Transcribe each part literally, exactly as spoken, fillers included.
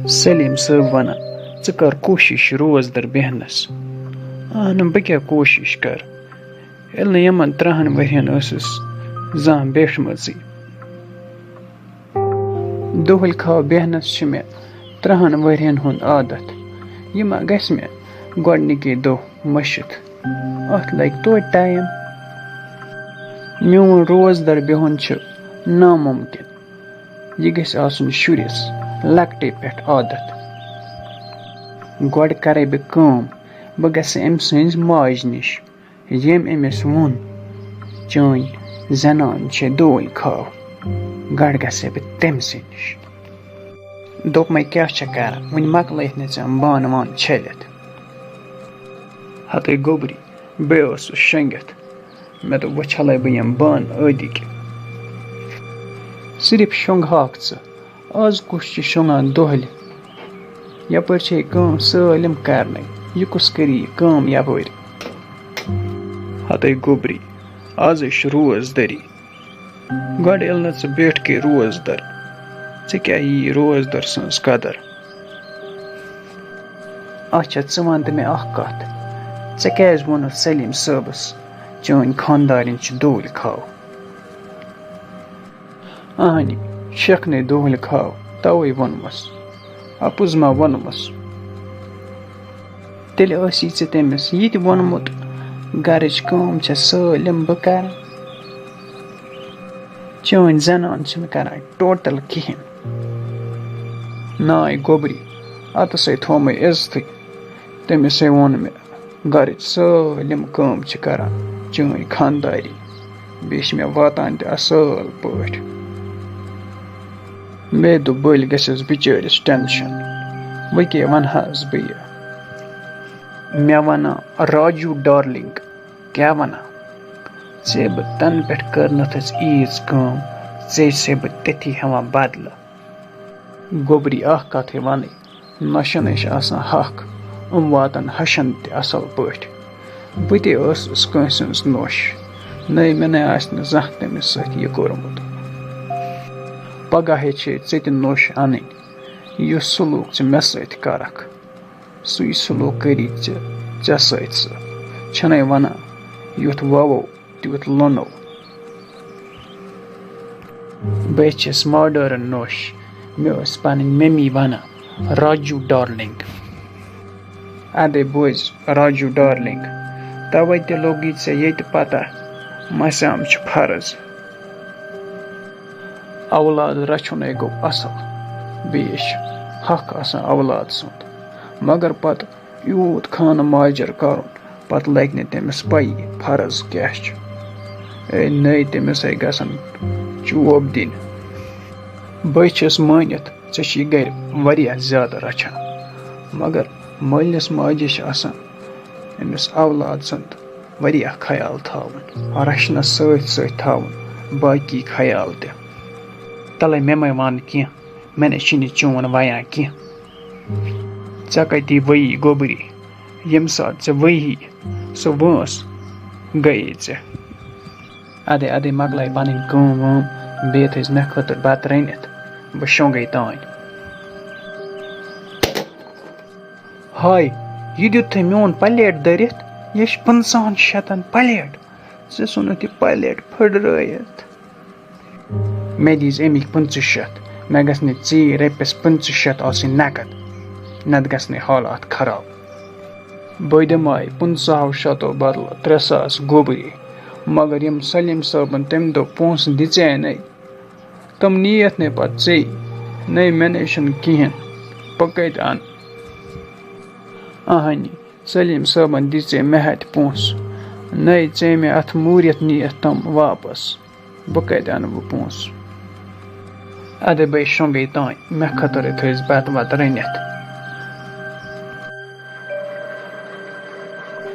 سلیٖم صٲب وَنان، "ژٕ کر کوٗشِش روزدر بیٚہنَس؟" اہنہٕ، بہٕ کیٛاہ کوٗشِش کر، ییٚلہِ نہٕ یِمن ترٛہَن ؤرِین ٲسٕس زانٛہہ بیٖٹھمٕژٕے۔ دۄہلہِ کھاو بیٚہنَس چھِ مےٚ ترٛہَن ؤرِین ہُنٛد عادت۔ یہِ ما گژھِ مےٚ گۄڈٕنِکی دۄہ مٔشِتھ؟ اَتھ لَگہِ توتہِ ٹایم۔ میون روزدَر بِہُن چھُ نامُمکِن۔ یہِ گژھِ آسُن شُرِس لۄکٹے پٮ۪ٹھ عادت۔ گۄڈٕ کَرَے بہٕ کٲم، بہٕ گژھٕ أمۍ سٕنٛزِ ماجہِ نِش، ییٚمۍ أمِس ووٚن، "چٲنۍ زنان چھےٚ دۄہلہِ کھاو، گۄڈٕ گژھَے بہٕ تٔمۍ سٕے نِش۔" دوٚپمَے، "کیٛاہ چھےٚ کران؟ وُنہِ مۄکلٲیِتھ نہٕ ژےٚ یِم بانہٕ وانہٕ چھٔلِتھ؟" ہَتٕے گوٚبری، بیٚیہِ اوسُس شۄنٛگِتھ۔ مےٚ دوٚپ، "وۄنۍ چھَلَے بہٕ یِم بانہٕ ٲدِکۍ۔" صرف شۄنٛگہٕ ہاکھ ژٕ، آز کُس چھُ شۄنٛگان دۄہلہِ؟ یَپٲرۍ چھے کٲم سٲلِم کرنَے، یہِ کُس کَری یہِ کٲم یَپٲرۍ؟ ہَتَے گوٚبری، آزَے چھُ روزدٔری۔ گۄڈٕ ییٚلہِ نہٕ ژٕ بیٹھکھٕے روزدَر، ژےٚ کیٛاہ یی روزدَر سٕنٛز قدر؟" اچھا، ژٕ وَن تہٕ مےٚ اَکھ کَتھ، ژےٚ کیٛازِ ووٚنُتھ سلیٖم صٲبَس، "چٲنۍ خانٛدارِنۍ چھِ دۄہلہِ کھاو"؟ اہنہِ، چھَکھ نے دۄہلہِ کھاو، تَوَے ووٚنمَس۔ اَپُز ما ووٚنمَس؟ تیٚلہِ ٲسی ژےٚ تٔمِس یہِ تہِ ووٚنمُت، "گَرٕچ کٲم چھےٚ سٲلِم بہٕ کَرٕ، چٲنۍ زَنان چھِنہٕ کَران ٹوٹَل کِہیٖنۍ۔" ناے گوٚبری، اَتَس ہے تھوٚو مےٚ عزتٕے۔ تٔمِس ہے ووٚن مےٚ، "گَرٕچ سٲلِم کٲم چھِ کَران چٲنۍ خانٛداری، بیٚیہِ چھِ مےٚ واتان تہِ اَصٕل پٲٹھۍ۔" مےٚ دوٚپ، "بٔلۍ گژھٮ۪س بِچٲرِس ٹٮ۪نشَن، وۄنۍ کیٛاہ وَنہٕ ہَس بہٕ یہِ؟" مےٚ وَنان، "راجوٗ ڈارلِنٛگ، کیٛاہ وَنان؟ ژےٚ بہٕ تَنہٕ پٮ۪ٹھ کٔرنَتھَس عیٖژ کٲم، ژےٚ چھَسَے بہٕ تٔتھی ہٮ۪وان بدلہٕ۔" گوٚبری، اَکھ کَتھٕے وَنٕے، نۄشَن ہے چھِ آسان حق، یِم واتَن ہَشَن تہِ اَصٕل پٲٹھۍ۔ بہٕ تہِ ٲسٕس کٲنٛسہِ ہٕنٛز نۄش، نَے مےٚ نَے آسہِ نہٕ زانٛہہ تٔمِس سۭتۍ یہِ کوٚرمُت۔ پَگاہ ہے چھے ژےٚ تہِ نۄش اَنٕنۍ، یُس سلوٗک ژٕ مےٚ سۭتۍ کَرَکھ، سُے سلوٗک کٔری ژےٚ، ژےٚ سۭتۍ سُہ۔ چھَنَے وَنان، یُتھ وَوو، تیُتھ لونو۔ بہٕ چھَس ماڈٲرٕن نوش، مےٚ ٲس پنٕنۍ ممی ونان، "راجو ڈارلنگ۔" ادے بوز، راجو ڈارلنگ، توے تہِ لوگی ژےٚ ییٚتہِ پتہ، مسام چھُ فرض۔ اولاد رچھُنے گوٚو اصل، بیٚیہِ چھُ حق آسان اولاد سُنٛد، مگر پتہٕ یوٗت خانہٕ ماجر کرُن، پتہٕ لگہِ نہٕ تٔمِس پَیی فرض کیٛاہ چھُ۔ اے نٔے، تٔمِس ہے گژھن چوب دِنۍ۔ بہٕ چھَس مٲنِتھ، ژےٚ چھِ گرِ واریاہ زیادٕ رچھان، مگر مٲلِس ماجہِ چھِ آسان أمِس اولاد سُنٛد واریاہ خیال تھاوُن، رچھنَس سۭتۍ سۭتۍ تھاوُن باقی خیال تہِ۔ تَلَے مےٚ مَے وَن کینٛہہ، مےٚ نَے چھِنہٕ چون وَیان کینٛہہ۔ ژےٚ کَتی ؤیی گوٚبری؟ ییٚمہِ ساتہٕ ژےٚ ؤیی، سۄ وٲنٛس گٔیے ژےٚ۔ اَدے، اَدے، مۄکلٲے پَنٕنۍ کٲم وٲم، بیٚیہِ تھٲیزِ مےٚ خٲطرٕ بَتہٕ رٔنِتھ، بہٕ شۄنٛگَے تانۍ۔ ہاے، یہِ دیُت تٔمۍ میون پلیٹ دٔرِتھ، یہِ چھِ پٕنٛژٕہَن شَتَن پلیٹ۔ ژےٚ ژھُنُتھ یہِ پلیٹ پھٕٹرٲیِتھ۔ مےٚ دیٖز اَمِکۍ پٕنٛژٕہ شَتھ، مےٚ گژھِ نہٕ ژیٖرۍ رۄپیَس پٕنٛژٕہ شَتھ آسٕنۍ نقد، نَتہٕ گژھِ نہٕ حالات خراب۔ بہٕ دِمہٕ ہاے پٕنٛژٕہو شَتو بدلہٕ ترٛےٚ ساس گوٚبری، مگر یِم سلیٖم صٲبَن تَمہِ دۄہ پونٛسہٕ دِژے نَے، تِم نِیَتھ نَے پَتہٕ ژے، نَے مےٚ نَے چھُنہٕ کِہیٖنۍ، بہٕ کَتہِ اَنہٕ؟ اَہَنی، سلیٖم صٲبَن دِژے مےٚ ہَتہِ پونٛسہٕ، نَے ژے مےٚ اَتھ موٗرِتھ نِیَتھ تِم واپَس۔ بہٕ کَتہِ اَنہٕ وۄنۍ پونٛسہٕ؟ اَدٕ بَے شۄنٛگَے تام، مےٚ خٲطرَے تھٲیِزِ بَتہٕ وَتہٕ رٔنِتھ۔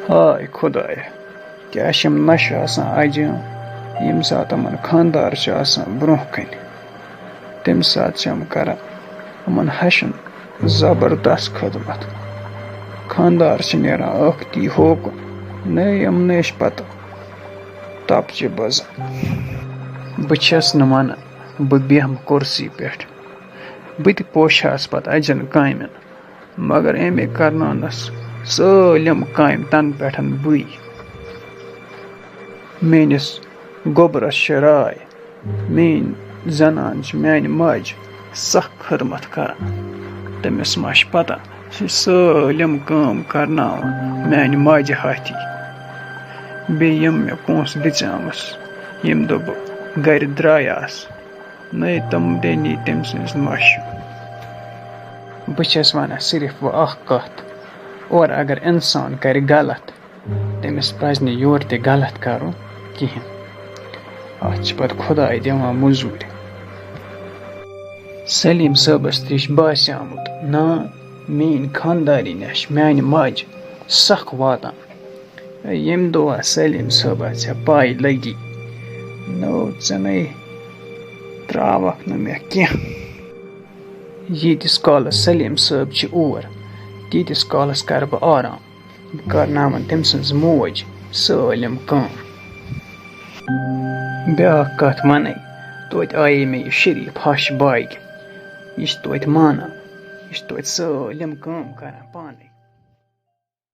ہاے خۄدایا، کیٛاہ چھِ یِم نَشہٕ آسان اَجہِ، ییٚمہِ ساتہٕ یِمَن خانٛدار چھِ آسان برٛونٛہہ کَنہِ۔ تَمہِ ساتہٕ چھِ یِم کران یِمَن ہَشَن زبردست خدمت۔ خانٛدار چھِ نیران ٲختی ہوکُن، نَے یِمنٕے چھِ پَتہٕ تَپچہِ بَزان۔ بہٕ چھَس نہٕ وَنان بہٕ بیٚہمہٕ کُرسی پٮ۪ٹھ، بہٕ تہِ پوشہَس پَتہٕ اَجَن کامٮ۪ن، مگر أمۍ کرنٲونَس سٲلِم کامہِ تَنہٕ پٮ۪ٹھ بٕے۔ میٛٲنِس گوٚبرَس چھِ راے، میٛٲنۍ زنان چھِ میٛانہِ ماجہِ سخ خدمت کران۔ تٔمِس ما چھِ پتہ، سُہ چھِ سٲلِم کٲم کرناوان میٛانہِ ماجہِ ہاتھی۔ بیٚیہِ یِم مےٚ پونٛسہٕ دِژیمَس، ییٚمہِ دۄہ بہٕ گرِ درٛایاس، نَے تِم تہِ نی تٔمۍ سٕنٛز مَشہِ۔ بہٕ چھَس وَنان صرف وۄنۍ اَکھ کَتھ، اورٕ اگر اِنسان کَرِ غلط، تٔمِس پَزِ نہٕ یورٕ تہِ غلط کَرُن کِہیٖنۍ۔ اَتھ چھِ پَتہٕ خۄداے دِوان مٔزوٗرۍ۔ سلیٖم صٲبَس تہِ چھِ باسیٛومُت، نا، میٛٲنۍ خانٛدارِنۍ چھِ میٛانہِ ماجہِ سَخ واتان۔ ییٚمہِ دۄہ سلیٖم صٲبَس ژےٚ پَے لٔگی، نو ژٕ نے ترٛاوَکھ نہٕ مےٚ کینٛہہ۔ ییٖتِس کالَس سلیٖم صٲب چھِ اور، تیٖتِس کالَس کَرٕ بہٕ آرام۔ بہٕ کَرناوَن تٔمۍ سٕنٛز موج سٲلِم کٲم۔ بیٛاکھ کَتھ وَنَے، توتہِ آیے مےٚ یہِ شریٖف ہَش باگہِ۔ یہِ چھِ توتہِ مانان، یہِ چھِ توتہِ سٲلِم کٲم کَران پانَے۔